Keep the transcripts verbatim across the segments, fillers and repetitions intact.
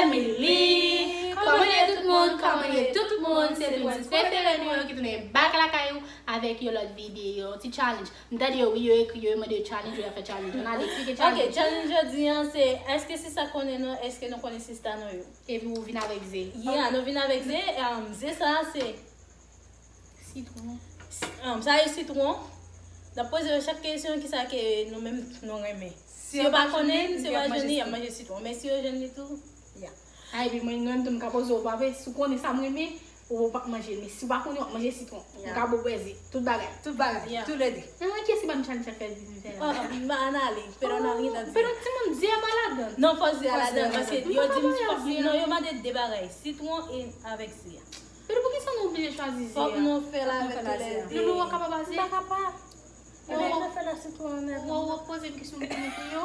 Family! Kòman ye tout moun? Kòman ye tout moun? Se princess prefere nou yo ki tounen back lakay ou avèk yon lòt videyo, yon ti challenge. M tande yo, wi, yo ekri, yo mande yo challenge, yo fè challenge. Ann ale, eksplike challenge. Ok, challenge jodi a, se, èske sista konnen nou, èske nou konnen sista nou yo? Epi ou vin avèk ze. Yeah, nou vin avèk ze, um, ze sa a se sitwon. Um, sa e sitwon. N ap poze yo chak kesyon, kisa ke nou menm nou renmen. Si yo pa konnen, si yo pa jwenn li, y ap manje sitwon. Men si yo jwenn li tou, yeah. A, epi mwen menm tou, m ka poze w, pa vre? Si w konnen sa m renmen, ou p ap manje l. Men si w pa konnen, w ap manje sitwon. M ka ba w pwezi. Tout bagay. Tout bagay. Yeah. Tou le de. Men mwen, kiyès ki ban m challenge sa fè vin fè la? Oh, m ann ale. Pero nan gen tan di. Pero timoun, ze a pa ladan. Non, fò ze a ladan, paske yo di m fòk, non, yo mande de bagay, sitwon e avèk ze a. Pero poukisa nou oblije chwazi ze a? Fòk nou fè l avèk tou le de. Loulou, w ka pa ba ze? M pa kapab. Ebyen, nou fè la sitwon nèt. Ou, ou poze m kesyon pou mwen pou yo.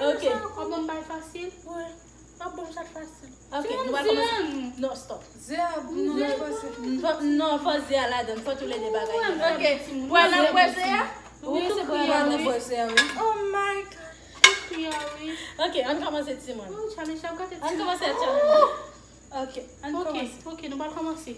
Ok. W ap ban m bagay fasil? Wi. W ap ban m sa k fasil. Ok, nou pral kòmanse. Non, stop. Ze a, non, fasil. Non, fò ze a ladan, fò tou le de bagay yo ladan. Ok. Pral nan pwè ze a? Wi, se pral nan pwè ze a, wi. Oh my God. Ekri a, wi. Ok, ann kòmanse, timoun. Oh, challenge la, gade. Ann kòmanse ak challenge. Ok, ann kòmanse. Ok, nou pral kòmanse.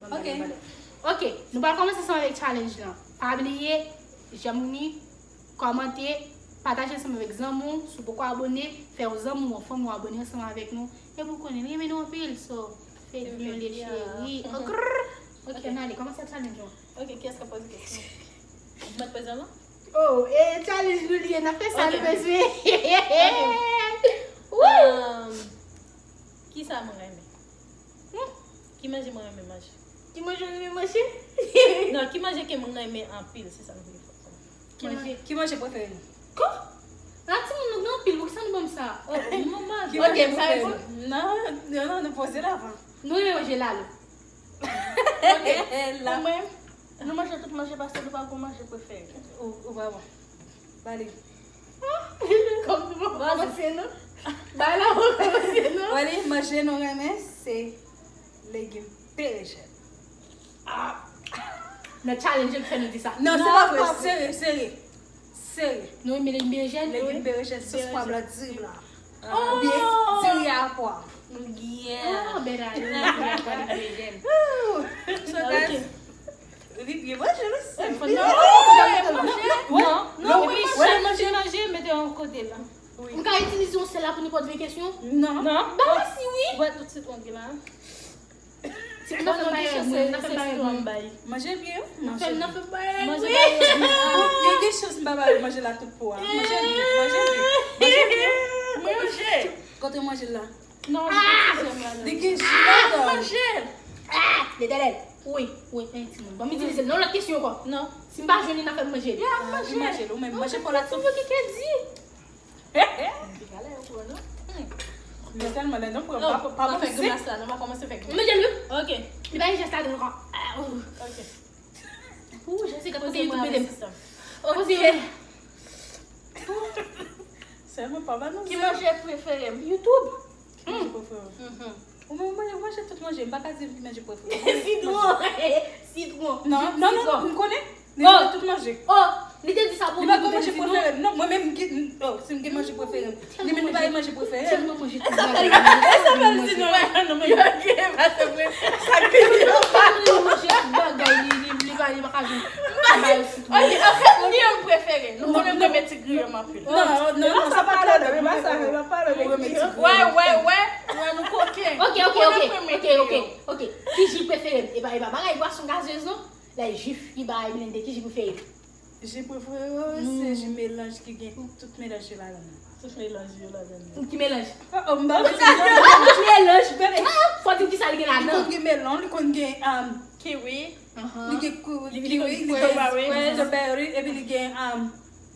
Ok. Ok, nou pral kòmanse ansanm avèk challenge lan. Pa bliye, janm ni, kòmante, pataje ansanm avèk zanmi w. Si w poko abone, fè yon zanmi w, yon fanmi w abone ansanm avèk nou. Epi w konnen, n renmen nou anpil, so, fè byen le cheri. Ok, ann ale, kòmanse ak challenge lan. Ok, kiyès k ap poze kesyon? Ou mèt poze l non? Oh, e challenge nou li ye, n ap fè sa nou bezwen. Ok. Woo! Um, kisa mwen renmen? Hmm? Ki manje mwen renmen manje? Ki manje w renmen manje? Non, ki manje ke mwen renmen anpil, se sa m vle fè. Ki manje, ki manje prefere nou? Ko? A timoun, nou gen anpil, poukisa nou ban m sa? Oh, manman. Ki manje prefere nou? Non, non, non, nou poze l avan. Nou renmen manje lalo. Ok. Pou mwen, nou manje tout manje paske nou pa gon manje prefere. Ou, ou pa bon. Ba li. Kòm nou pa kòmanse non. Ba la pa kòmanse non. Wè li, manje nou renmen, se legim berejèn. Ah. Nan challenge ki fè nou di sa. Non, se pa vre, serye, serye. Serye. Nou renmen legim berejèn? Legim berejèn, sos pwa blan diri blan. Oubyen diri a pwa. Yeah. Oh, bèl a, diri a pwa, legim berejèn. So, guys, li byen manje, wi, se byen. Non, non, non, non, manje, mete yon kote la. Wi. M ka itilize yon sèl la pou nenpòt vye kesyon? Non. Non. Ba si wi. Wè, tout sitwon ki la. N ap fè bagay mwen, n ap fè bagay mwen. Manje byen, wi. Manje byen. Manje byen. Gen, gen chans m pa ba yo manje la tout po a. Manje byen, manje byen. Manje byen. Manje. Kote manje la? Non, li gen ti jèm ladan. Li gen ji ladan. Manje. Ah, Letènèl. Wi, wi, en timoun. Ban m itilize l. Non, lòt kesyon ankò. Non. Si m pa jwenn li, n a fè m manje l. Ya, manje. Manje l, ou menm. Manje pa w la tou. Timoun ki ke di. Mwen tèlman lè non, pa, pa, pa fè grimas la, non, pa kòmanse fè grimas. Mwen jèl wi. Ok. Li pa gen jès ladan ankò. Ah, oh. Ok. Ou, Jezi, gad kote YouTube mete m. Ok. Sèlman pa ba nou. Ki manje prefere m? YouTube. Ki manje prefere w? Ou menm, ou manje, ou manje tout manje, m pa ka di ki manje prefere w. Sitwon. Sitwon. Non, non, non, m konnen. Li renmen tout manje. Oh, li te di sa pou mwen, li pa gen manje prefere. Non, mwen menm, m gen, oh, si m gen manje prefere m. Li menm li pa gen manje prefere. Tèlman manje tout bagay. E sa fè l di non, non, non, men. Yo gen manje prefere. Sa ki yo pa manje tout bagay, li, li, li pa, li pa ka jwenn. Ok, anfèt, li yon prefere. Nou konnen m renmen ti griyo m anpil. Non, non, non, sa pa ladan, e pa sa, e pa pale de mwen. Wè, wè, wè, wè, nou koken. Ok, ok, ok, ok, ok, ok. Ki ji prefere m? E pa, e pa bagay bwason gazez non. Lè jif ki bay blende, ki ji prefere m? Ji prefere w, se ji melanj ki gen tout melanj yo ladan nan. Tout melanj yo ladan nan. Ki melanj? Oh, oh, m pa vle di melanj. Tout melanj, bebe. Fò di m kisa li gen ladan. Li konn gen melon, li konn gen, um, kiwi. Li gen kou-, kiwi, li gen strawberry, epi li gen, um,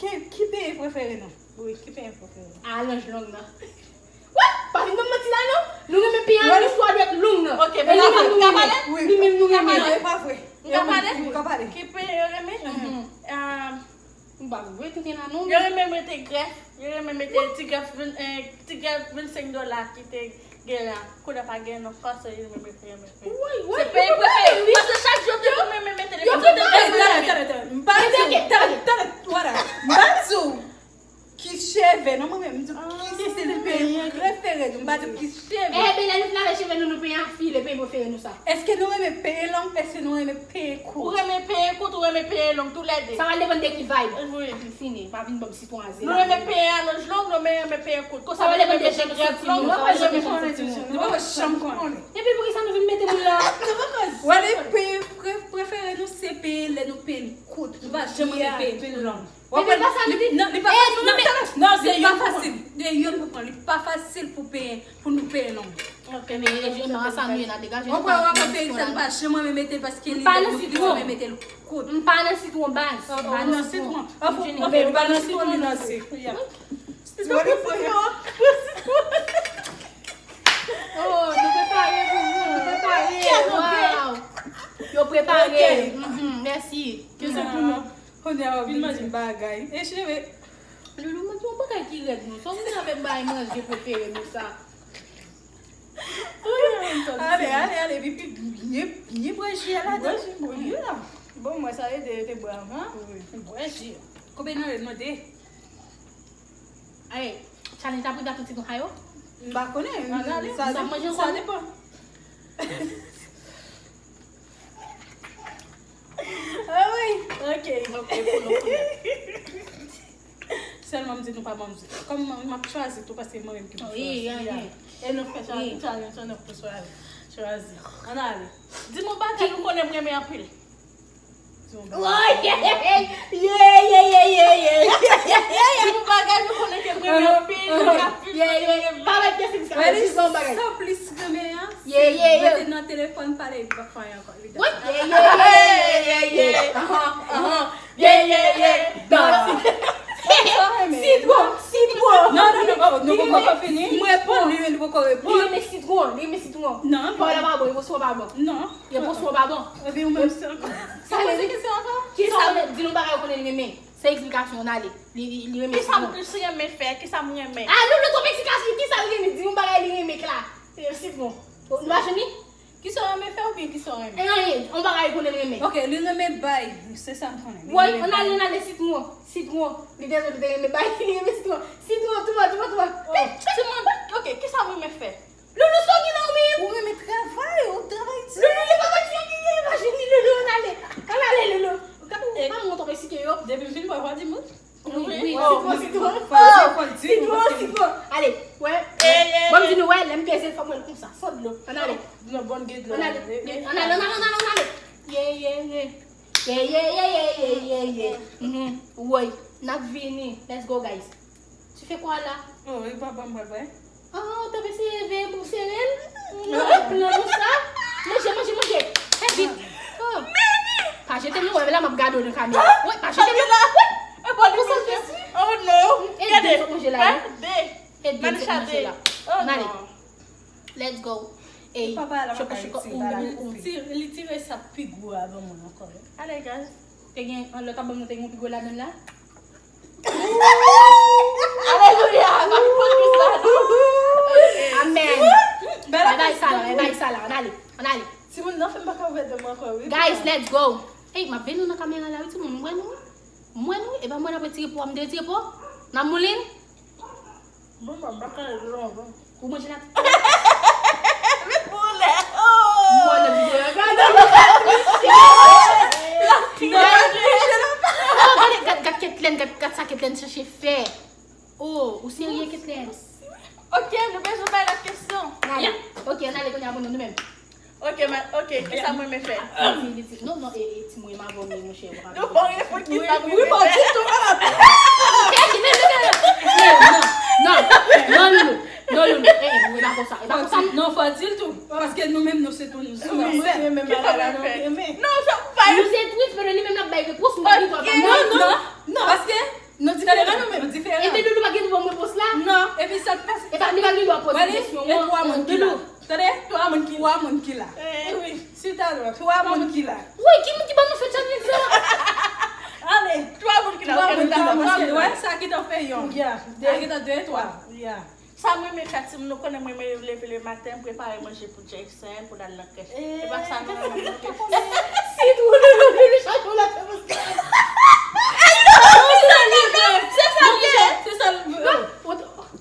ki, ki peyi prefere nou? Wi, ki peyi prefere nou? A, lanj long nan. Wè, pa vin ban m manti la non. Nou renmen peyi a, nou swa dwèt long nan. Ok, e li menm nou renmen. Li menm nou renmen. E pa vre. Nou ka pale? Nou ka pale. Ki peyi yo renmen? M pa vle tout la non. Yo renmen mete grèf. Yo renmen mete ti grèf, vin- eh, ti grèf vennsenk dola ki te gen la. Kounye a pa gen non, kòs yo renmen mete, renmen mete. Se peyi prefere. Paske chak jou yo te renmen mete li. Yo te mete. Tande, tande, tande. M pa di w. Tande, tande, wala. M pa di w ki cheve, non, mwen menm, m di w ki stil peyi prefere nou. M pa di w ki cheve. Enben, lè nou fin lave cheve nou, nou penyen a file, peyi prefere nou sa. Èske nou renmen penyen long, èske nou renmen penyen kout? Ou renmen penyen kout, ou renmen penyen long, toulède. Sa va depann de ki vibe. Wi. Fini, pa vin ban m sitwon a zela. Nou renmen penyen a lonj long, nou renmen penyen kout. Konsa nou renmen mete grèf long, nou pa janm konnen. Nou pa janm konnen. Epi poukisa nou vin mete moun la? Wale, peyi pre- prefere nou se penyen lè nou penyen kout. Nou pa janm renmen penyen long. Epi pa sa nou di, non, li pa fasil. Non, se li pa fasil. De youn pou pran, li pa fasil pou penyen, pou nou penyen long. Ok, men e jan sa nou ye la, degaje nou. Ou kwè w ap ap peyi sa, nou pa janm renmen mete l paske li lè nou renmen mete l kout. M pa nan sitwon baz. M pa nan sitwon. Ok, li pa nan sitwon, li nan sik. Sitwon pou sitwon. Oh, nou prepare pou nou, nou prepare. Wow. Yo prepare. Mèsi. Ki se pou nou? Kounye a w ap vin di m bagay. E cheve. Loulou, mwen di yon bagay ki rèd non. Sa w vin avèk bagay manje prefere nou sa? Ale, ale, ale, epi byen, byen bwè ji a ladan. Bwè ji, bwè ji la. Bon, mwen sa ede, ede bwè a, ha? Wi. Bwè ji a. Konbyen nan yo? Nou de. Ay, challenge la prive a tout ti konsa yo? M pa konnen. Sa depan. Ah wi. Ok. Ok, pou nou konnen. Sèlman m di nou pa ban m. Kòm m ap chwazi tou paske mwen menm ki pou chwazi. E nou fè challenge, challenge an, nou pou chwazi. Chwazi. Ann ale. Di m yon bagay ou konnen m renmen anpil. Woy! Ye, ye, ye, ye, ye. Di m yon bagay ou konnen ke m renmen anpil, m ap viv, m renmen. Pa mèt gen signifikasyon, di m yon bagay. Sa plis renmen an, se rete nan telefòn pale, li pa fè anyen ankò. Wi. Ye, ye, ye, ye, ye, ye. Ahan, ahan. Ye, ye, ye. Sitwon, sitwon. Non, non, non, non, nou poko fini. M reponn. Li, li poko reponn. Li renmen sitwon, li renmen sitwon. Non, non. Pawòl la pa bon, reponn pa bon. Non. Reponn pa bon. Epi ou menm se ankò. Sa vle di, kisa, di nou bagay ou konnen li renmen. Se eksplikasyon, ann ale. Li, li, li renmen sitwon. Kisa m plis renmen fè? Kisa m renmen? A, Loulou, twòp eksplikasyon. Kisa l renmen? Di yon bagay li renmen, Kla. Sitwon. Nou pa jwenn li? Kisa w renmen fè oubyen kisa w renmen? E anyen, yon bagay konnen l renmen. Ok, li renmen bay. Se sa m konnen. Woy, ann ale, ann ale, sitwon. Sitwon. Li te, li te renmen bay, li renmen sitwon. Sitwon, twa, twa, twa. Oh, sitwon, ok, kisa w renmen fè? Loulou, sa w gen nan ou menm? Ou renmen travay, ou travay di. Loulou, li pa konn sa ki gen, imajine li, Loulou, ann ale. Ann ale, Loulou. Ou ka, ou pa montre esike yo. Depi m fin bwè, w a di m. Wi, wi, sitwon, sitwon. Sitwon, sitwon. Ale, wè. Ban m di nou, wè, lè m peze l, fò m wè l konsa, san dlo. Ann ale. Ann ale, ann ale, ann ale, ann ale. Ye, ye, ye. Ye, ye, ye, ye, ye, ye, ye. Mhm. Woy, n ap vini. Let's go, guys. Tu fais quoi là? Oh, e pa ban m bwè, bwè. Ah, w t ap eseye veye pou w sere l? Nan plan nou sa? Manje, manje, manje! Fè vit! Oh. Pa jete m non, wè la m ap gade w nan kamera. Wi, pa jete m non. Wi! Konsantre. Oh no! Ede m sot manje la, wi. Ede m sot manje la. Ann ale. Let's go. Ey, choko, choko, ou, ou, ou. Li tire sa pi gwo a ban mwen ankò, wi. Ale, guys. Te gen, lòt albòm nan te gen yon pi gwo ladan l la? Alelouya! Pa fè pwodui sa, non. Amèn. Bay bay sa la, bay bay sa la. Ann ale, ann ale. Timoun nan fè m pa ka ouvè dan m ankò, wi. Guys, let's go. Ey, m ap veye nou nan kamera la, wi, timoun. M wè nou. M wè nou. E pa mwen ap retire po a, m te retire po. Nan moulin. Bon, m ap baka lontan. Ou manje la? Met boulè. Oh! M wè nan videyo a. Gade. Nan videyo a. Oh, gade, gad, gad Ketlen, gad, gad sa Ketlen chache fè. Oh, ou serye, Ketlen? Ok, nou bezwen bay lòt kesyon. N ale. Ok, n ale kounye a pou nou, nou menm. Ok, ma, ok, kisa mwen mwen fè? Li di, li di, non, non, e, e, ti mwen, m avè w, monchè, w pa Nou bon reponn ki sa mwen mwen fè. Ditou. Non, non, non, Loulou, non, Loulou, e, e, e pa konsa, e pa konsa. Non, fò di l tou, paske nou menm nou se tou nou. Kisa mwen fè? Non, sa pa Nou se twit, men li menm l ap bay repons, m pa gen dwa ba non, non, non, paske nou diferan, nou menm nou diferan. Epi Loulou pa gen dwa ban m repons la? Non, epi sa k pase? Epi li pa gen dwa poze kesyon an. Tande? Twa moun ki la. Twa moun ki la. Eh, wi, si ta lò, twa moun ki la. Wi, ki moun ki ban nou fè challenge sa? Ale. Twa moun ki la. Twa moun ki la. Paske, wè, sa ki t ap fè yon. Ya. Sa ki t ap de, twa. Ya. Sa mwen renmen fè, timoun, nou konnen mwen renmen leve le maten, m prepare manje pou Jackson, pou l al nan krèch. E pa sa nou renmen fè. Si tou Loulou, Loulou chache w la fè mistè. Se sa l ye. Kisa l renmen fè?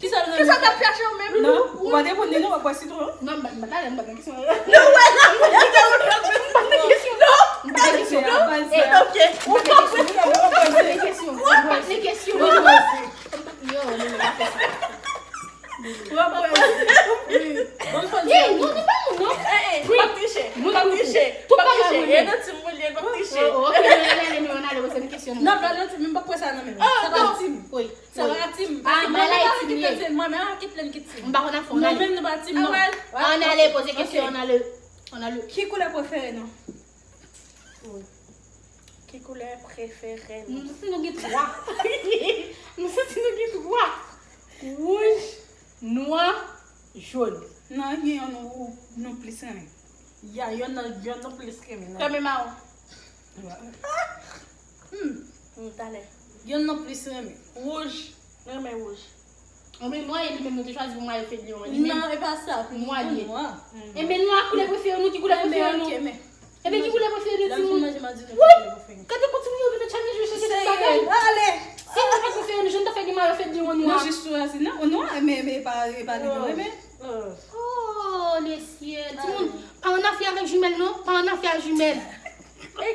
Kisa w t ap chache w menm? Non, ou pa t reponn li non, w ap bwè sitwon. Non, m pa t ale, m pa t nan kesyon. Non, wè, non, wè, non, wè, non, wè. M pa t nan kesyon. Non, m pa t nan kesyon. Ok. M pa t nan kesyon. M pa t nan kesyon. Yo, Loulou, pa fè sa. Ye, non, nou pa moun, non. Eh, eh, pa triche, pa triche, pa triche. E nan tim mwen li ye, pa triche. Oh, oh, ok, nou ale, nou ale, nou ale, poze nou kesyon. Non, pa nan tim, m pa kwè sa nan men. Sa pa tim. Wi. Sa pa tim. Ah, mwen la e tim li ye. Mwen menm a Ketlen ki tim. M pa konn afè, nou ale. Nou menm nou pa tim, non. An ale, poze kesyon, an ale. An ale. Ki koulè prefere nou? Ki koulè prefere nou? Nou santi nou gen twa. Nou santi nou gen twa. Wouj, nwa, jòn. Non, gen yonn nou, nou plis renmen. Ya, yonn nan, yonn nou plis renmen, non. Renmen mawon. Hmm. Hmm, talè. Yonn nou plis renmen. Wouj. Mwen renmen wouj. Enben, nwa ye li menm, nou te chwazi pou mayo Fedlion an, li menm. Non, e pa sa, pou nwa li ye. Enben, nwa koulè prefere nou, ki koulè prefere nou? Enben, ki koulè prefere nou, timoun? Wi! Gade kontinye, yo vin nan challenge, yo chèche tout bagay. Ale! Si nou pa prefere nou, jan nou ta fè gen mayo Fedlion an nwa. Nou jis chwazi, non, ou nwa, men, men, e pa, e pa li nou renmen. Oh, le ciel. Timoun, pa annafè avèk jimèl, non. Pa annafè a jimèl. E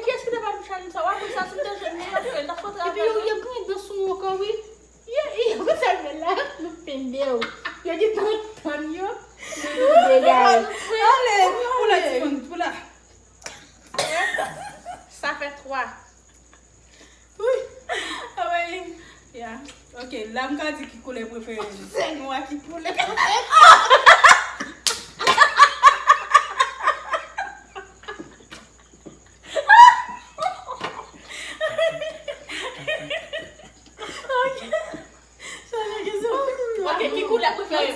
kiyès ki te ba nou challenge sa? W ap di sa, si m te jwenn li, anfen, l t ap kontre avè nou. Epi yo, yo gen dans sou mwen ankò, wi. Yo, yo, yo, sa l fè la, nou pende w. Yo di tantan yo. Ale, pou la timoun, pou la. Sa fè twa. Wi. Anmwey. Ya. Ok, la m ka di ki koulè prefere m. Se nwa ki koulè prefere m. Ok. Sa se kesyon. Ok, ki koulè prefere m?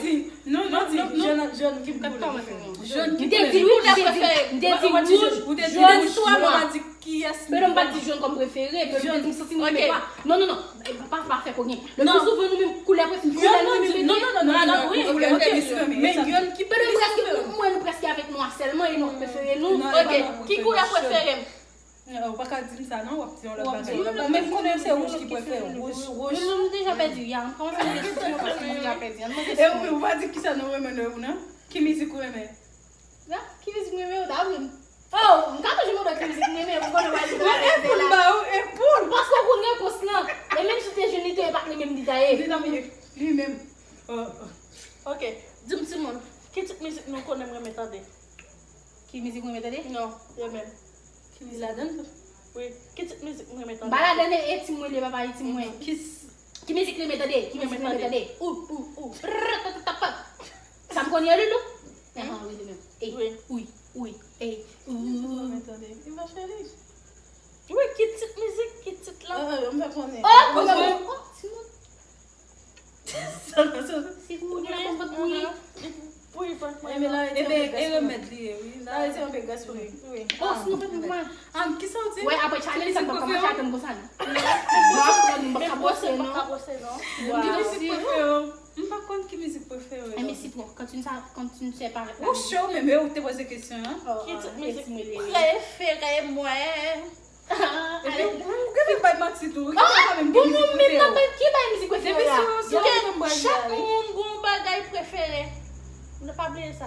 Non, non, non, jòn, jòn, ki koulè prefere m? Jòn, ki koulè prefere m? M te di wouj, m te di wouj, nwa. Kiyès? Pero m pa t di jòn kòm prefere, pero m te di m santi m renmen nwa. Non, non, non. Pa, pa, pa fè kokenn. Le pli souvan nou menm koulè prefere, koulè nou menm. Non, non, non, non, non, wi, koulè nou plis renmen. Men yonn ki plis renmen. Mwen nou prèske avèk nwa sèlman e nou prefere nou. Ok, ki koulè prefere m? Ou pa ka di m sa non, w ap di yon lòt bagay. Ou menm konnen se wouj ki prefere w, wouj. Wouj. Nou, nou deja pèdi, ya, ann kòmanse nan kesyon, paske nou deja pèdi. Ann nan kesyon. E ou menm, ou pa di kisa nou renmen nan ou non? Ki mizik ou renmen? Ki mizik mwen renmen, ou ta aprann. Oh, m ka toujou mande ki mizik mwen renmen, m konnen w al di bagay la. E pou l ba ou, e pou l. Paske w konn repons lan. E menm si w te jwenn li tou, e pa t li menm li ta ye. Li ta ye, li menm. Oh, oh. Ok, di m timoun, ki tip mizik nou konnen m renmen tande? Ki mizik mwen renmen tande? Non, yo menm. Ki mizik ladann tou? Wi, ki tip mizik mwen renmen tande? M pa ladann e, e tim mwen li, papa, e tim mwen. Ki s- Ki mizik li renmen tande? Ki mizik li renmen tande? Ou, ou, ou. Rrrr, ta, ta, ta, pa. Sa m konn yo, Loulou? Ahan, wi, li menm. Ey, wi, wi, ey, ou. Ki mizik ou renmen tande? Eva Cherie. Wi, ki tit mizik? Ki tit la? Ah, ah, m pa konnen. Oh, konnen, oh, timoun. Sa, sa, sa. Si pou moun yo konn pot bouyi. Wi, pot bouyi. Ebe, e remèd li ye, wi. La rete yon pè gras pou mwen. Wi. Oh, si nou fè pou mwen. Ah, kisa w di? Wè, apre challenge sa, m pap ka mache atann konsa, non. M ap pran, m pap ka bwose, non. M pa konn ki mizik prefere w. M pa konn ki mizik prefere w. Enben, sitwon, quand tu ne sais, quand tu ne sais pas répondre. Ou cho, men, men ou te poze kesyon an. Ki tit mizik prefere mwen? Epi, ou gen fè bay manti tou. Ou gen fè bay mizik prefere w. Ki bay mizik prefere w la? Chak moun gon bagay prefere. Nou pa bliye sa.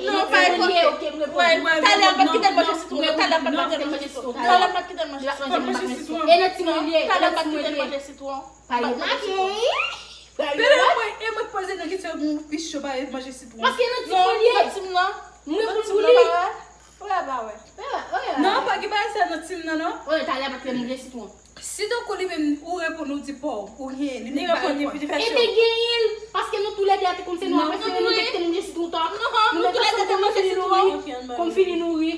e nan ti mwen li ye, ok, m reponn. Talè a pa t kite l manje sitwon, non, talè a pa t kite l manje sitwon, talè a pa t kite l manje sitwon. E nan ti mwen li ye, e nan ti mwen li ye. Pa gen blague. Pele mwen, e mwen k poze nan kesyon pou picho pa manje sitwon. Paske nan ti mwen li ye. Nan ti mwen li. Ou la pa wè? Ou la pa wè? Non, pa gen bagay sa nan ti mwen nan, non. Oye, talè a pa t kite l manje sitwon. Si tankou li menm ou reponn ou di pa w, ou genyen li, li reponn li fè cho. E te genyen l, paske nou toulède a te konn se nou a prefere nou te kite l manje sitwon tok. Nou mete sa pou nou fini nouri. Pou m fini nouri.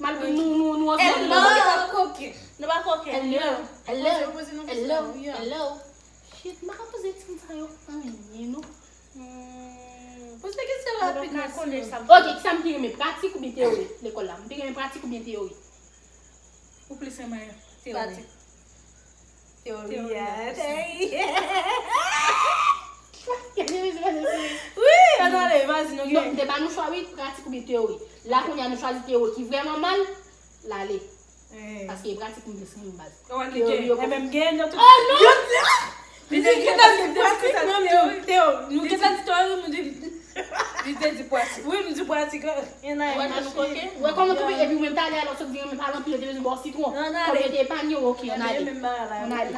Malgre nou, nou, nou ansanm. Hello. Nou pa koken. Nou pa koken. Hello. Hello. Hello. Hello. Shit, m pa ka poze timoun sa yo anyen, non. Hmm, poze kesyon rapid, mèsi. Ok, kisa m pi renmen, pratik oubyen teyori lekòl la? M pi renmen pratik oubyen teyori? Ou plis renmen teyori? Pratik. Teyori a. Wi, ann ale, vas-y, nou gen. Non, m te ba nou chwa, wi, pratik oubyen teyori. La, kounye a, nou chwazi teyori ki vrèman mal, l ale. Paske e pratik m plis renmen baz. Teyori yo. E menm gen nan tout. Oh non! Li te gentan di pratik, mwen m di teyori. Nou gentan di teyori, m di. Li te di pratik. Wi, m di pratik. Wè kòman tou, epi ou menm talè a lè w sot vin, ou menm pale anpil, yo te bezwen ba w sitwon. Kòm yo te epanye w, ok, ann ale. Ann ale.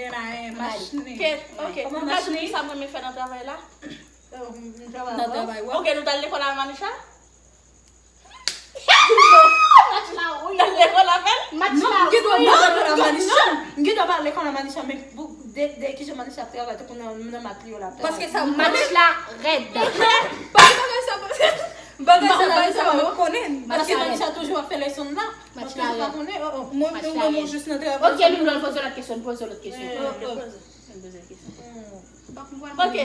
Ann ale. Kèt, ok. Nou ka di m kisa m renmen fè nan travay la? Nan travay, wè. Ok, nou t al lekòl a Manisha? Match la, wi. L al lekòl avè l? Match la, wi. Non, m gen dwa pa al lekòl a Manisha. M gen dwa pa al lekòl a Manisha, men pou de, de kijan Manisha ap travay, tankou nan, nan mat li yo la. Paske sa, match la rèd. Paske bagay sa, bagay sa, bagay sa, mwen konnen. Paske Manisha toujou ap fè lèson la. Match la rèd. Mwen, mwen, mwen jis nan travay. Ok, nou, nou poze lòt kesyon, nou poze lòt kesyon. Ann poze kesyon. Ok.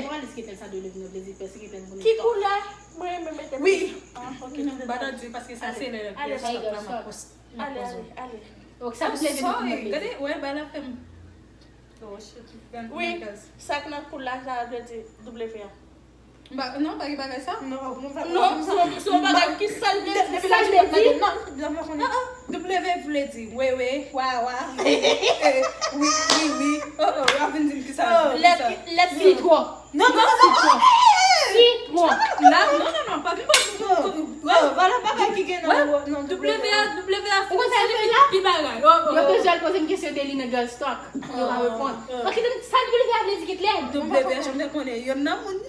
Ki koulè mwen renmen mete? Wi. Ah, ok. Ba nan di paske sa se lè girl talk la m ap poze. Ale, ale, ale. Ok, sa pou leve nou pou mwen. Gade, wè, ba la fè m. Wi, sa k nan koul la, sa vle di W a. Ba, non, pa gen bagay sa. Non, non, se yon, se yon bagay ki sal de, depi la, depi la, non, depi la, konnen. W vle di wewe, wawa, wi, wi, wi. Oh, oh, w ap vin di m kisa. Lèt, lèt sitwon. Non, non, non, non. Sitwon. La, non, non, non, pa vin ban m. Wè, wè, wè, bagay ki gen nan, non, W a, W a, ou konn sa yo fè la? Pi bagay. Oh, oh. Yo bezwen al poze m kesyon de li nan Girls Talk. Yo pa reponn. Ok, donk, sa W a vle di ki klè? W a janm te konnen. Yo nan moun.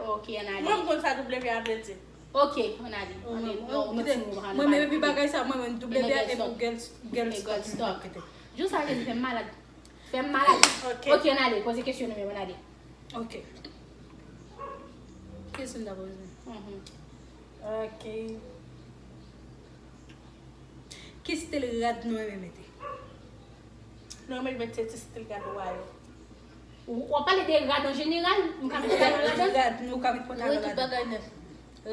Ok, ann ale. Mwen, m konn sa W a vle di. Ok, ann ale. Ann ale. Non, non, ti moun pa. Mwen menm epi bagay sa, mwen menm W a e pou Girls, Girls Talk. Jou sa vle di fè m malad. Fè m malad. Ok. Ok, ann ale. Poze kesyon nou menm, ann ale. Ok. Kesyon m ta poze. Mhm. Ok. Ki stil rad nou renmen mete? Nou renmen mete ti stil gad wa yo. Ou, w ap pale de rad an jeneral? M ka met pantalon ladan? Rad, nou ka met pantalon ladan. Wi, tout bagay nèf.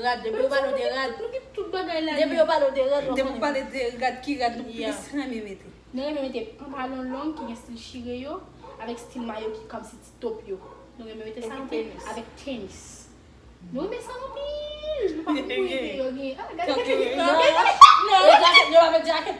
Rad, depi yo pale w de rad. Nou gen tout bagay la. Depi yo pale w de rad, w ap konnen. Depi w pale de rad, ki rad nou plis renmen mete? Nou renmen mete pantalon long ki gen stil chire yo, avèk stil mayo ki kòmsi ti top yo. Nou renmen mete sa anpil avèk tenis. Nou renmen sa anpil. Nou pa konn pou ede yo gen. Ah, gade, gade, gade. Non, non, non. E djakèt, yo pa met djakèt.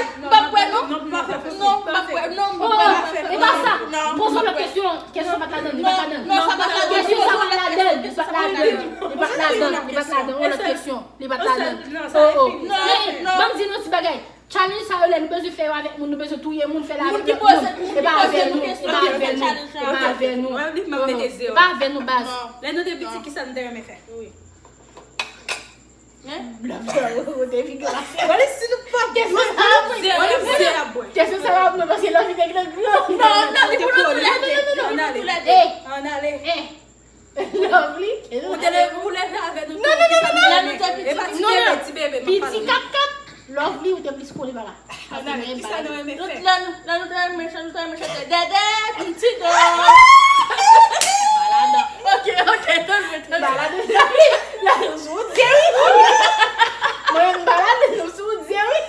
m p ap kwè non. Non, m p ap kwè, non, m p ap kwè, non. E pa sa. Poze yon lòt kesyon. Kesyon pa t ladan, li pa t ladan. Non, sa pa t ladan. Kesyon sa pa t ladan, li pa t ladan. Li pa t ladan, yon lòt kesyon. Li pa t ladan. Oh, oh. Ban m di nou ti bagay. Challenge sa yo, lè nou bezwen fè yo avèk moun, nou bezwen touye moun, fè l avèk lòt moun. E pa avè nou, e pa avè nou, e pa avè nou. E pa avè nou, baz. Lè nou te piti, kisa nou te renmen fè? Love sa yo te figi la. Wale si nou pa gen kesyon sa yo ap mwen, paske love te gen gran. Non, non, li pou nou tou lè de. Ann ale. Ann ale. Lovely. Ou te leve, ou leve avè nou. Non, non, non, non, non. Lè nou te piti. E pa ti bebe, ti bebe, m ap pale. Piti kat kat. Lovely, ou te plis kole pa la. Ann ale, kisa nou renmen fè? Lè nou, lè nou te renmen chante, nou te renmen chante. Dèdè, ti do. Balada. Ok, ok, tanpri, tanpri. Balada. La, nou sou dye, wi. Mwen, balada, nou sou dye, wi.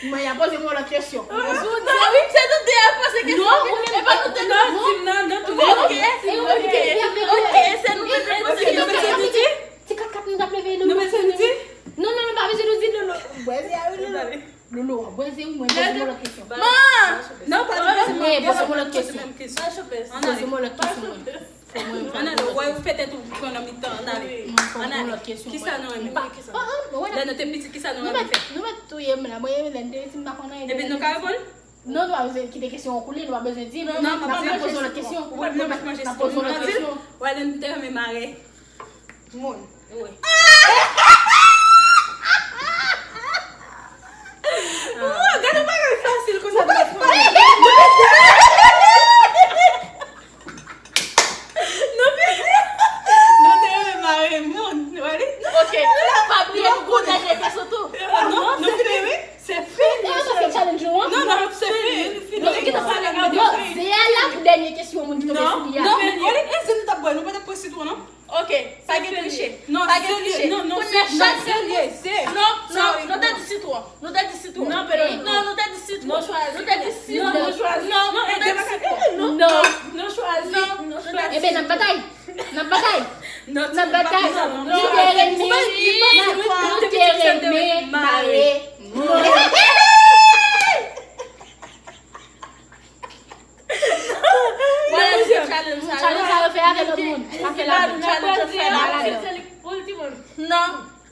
Mwen, y a poze mwen lòt kesyon. Sou dye, wi. Se nou te ap poze kesyon. Non, ou menm. E pa nou te non, di m nan, nan tou. Ok, ok, ok, se nou te poze kesyon. Ti kat kat nou t ap leve, Loulou. Nou bezwen di? Non, non, nou pa bezwen nou di, Loulou. Bwè ze a, wi, Loulou. Loulou, bwè ze, wi, mwen poze mwen lòt kesyon. Man! Non, pa nou poze mwen kesyon. Poze mwen lòt kesyon. Poze mwen lòt kesyon, mwen. Ann ale, ou wè ou fè tèt ou pran nan mitan, ann ale. Ann ale. Kisa nou renmen? Lè nou te piti, kisa nou renmen fè? Nou mèt touye m la, mwen lè m te piti m pa konn anyen. Epi nou ka reponn? Non, nou pa bezwen kite kesyon an koule, nou pa bezwen di. Non, m ap poze yon lòt kesyon. Ou wè m ap manje sitwon. Ou wè lè nou te renmen mare moun. Wi. Gade yon bagay fasil konsa de fwa. Nou piti. Nou te renmen mare moun. Wale? Ok. Pa bliye nou konn dènye kesyon tou. Non, nou fini, wi. Se fini. Non, non, se challenge nou an. Non, non, se fini. Nou te gentan pale nan de fini. Ze a la pou dènye kesyon, moun ki tonbe sou li a. Non, wale, e si nou t ap bwè, nou pa t ap pran sitwon, non? Ok, pa gen triche. Pa gen triche. Kounye a chak moun. Non, non, nou te di sitwon. Nou te di sitwon. Non, nou te di sitwon. Non, nou te di sitwon. Non, nou te di sitwon. Non, nou te di sitwon. Non, nou te di sitwon. Ebyen, n ap batay. N ap batay. N ap batay. Nou te renmen, nou te renmen mare moun. Challenge sa yo fè avè lòt moun. Pa fè l avè m. Challenge yo fè la. Non,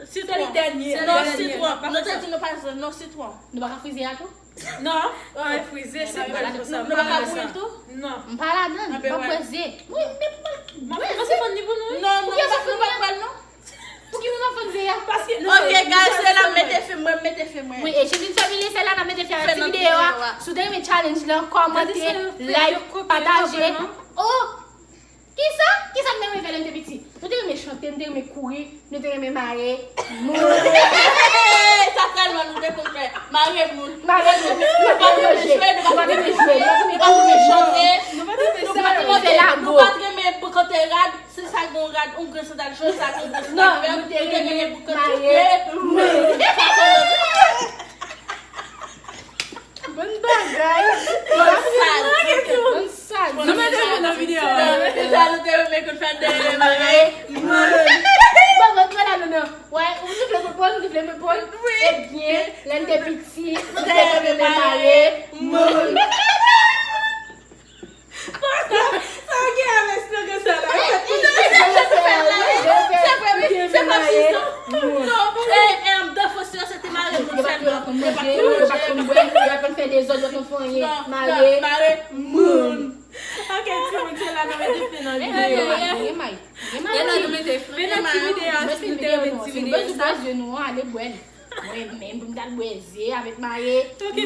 sitwon. Non, sitwon. Nou te di nou pa, non, sitwon. Nou pa ka frize a tou? Non, pa frize, se pa sa. Nou pa ka bouyi l tou? Non. M pa ladan, m pa bwè ze. Wi, men pou mwen bwè ze. Non, non, nou pa bwè l non. Pouki nou nan fann ze a? Ok, guys, se la m mete fen, mwen mete fen, mwen. Wi, e Chéline Family, se la n ap mete fen a ti videyo a. Si w te renmen challenge lan, kòmante, like, pataje. Oh! Kisa? Kisa m te renmen fè lè m te piti? Nou te renmen chante, nou te renmen kouri, nou te renmen mare moun. Sa sèlman nou te konn fè. Mare moun. Mare moun. Nou pa te renmen jwe, nou pa te renmen jwe, nou pa te renmen chante. Nou pa te renmen fè lago. Nou pa te renmen pote rad. Se sa gen yon rad, yon grenn sandal jòn, sa gen yon grenn sandal vè, nou te renmen mare moun. Bann bagay. Bann sadik. Bann sadik. Nou mete fen nan videyo a. Se sa nou te renmen konn fè, nou te renmen mare moun. Bon, bon, bon, la, non, non. Wè, ou te vle reponn, ou te vle reponn. Wi. Ebyen, lè n te piti, nou te renmen mare moun. Sa gen avèk slogan sa la. Se vre, wi, se pa fizan. Non, e, e, m dan fos yo, se te mare moun sèlman. Yo pa t konn bwè, yo pa t konn fè dezòd, yo pa t konn fè anyen. Mare moun. Ok, timoun, se la nou mete fen nan videyo a. E la nou mete fen nan ti videyo a, si nou te renmen ti videyo sa. Bwè ze nou an, ale bwè l. Mwen menm, pou m t al bwè ze avèk mare. Ok,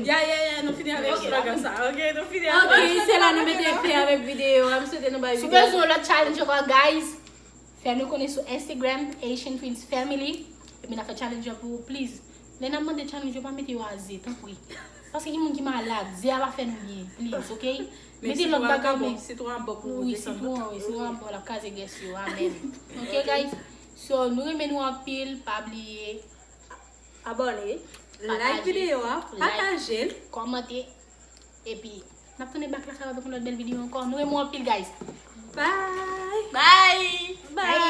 ya, ya, ya, nou fini avèk slogan sa. Ok, nou fini avèk. Ok, se la nou mete fen avèk videyo a. M swete nou bay videyo. Si w bezwen yon lòt challenge ankò, guys, fè nou konnen sou Instagram, Haitian Twins Family. Epi n a fè challenge yo pou ou, please. Lè n ap mande challenge yo, pa mete yo a ze, tanpri. Paske gen moun ki malad, ze a pa fè nou byen, please, ok? Mete lòt bagay, men sitwon an bon pou ou desann. Wi, sitwon an, wi, sitwon an bon, l ap kraze grès yo, amen. Ok, guys? So, nou renmen nou anpil, pa bliye abòne, like videyo a, pataje l, kòmante, epi n ap tounen back lakay avèk yon lòt bèl videyo ankò. Nou renmen w anpil, guys. Bye. Bye. Bye.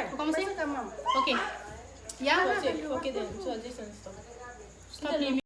Ou kòmanse? Ok. Ya. Ok, ok, then. So, this one stop. Stop li.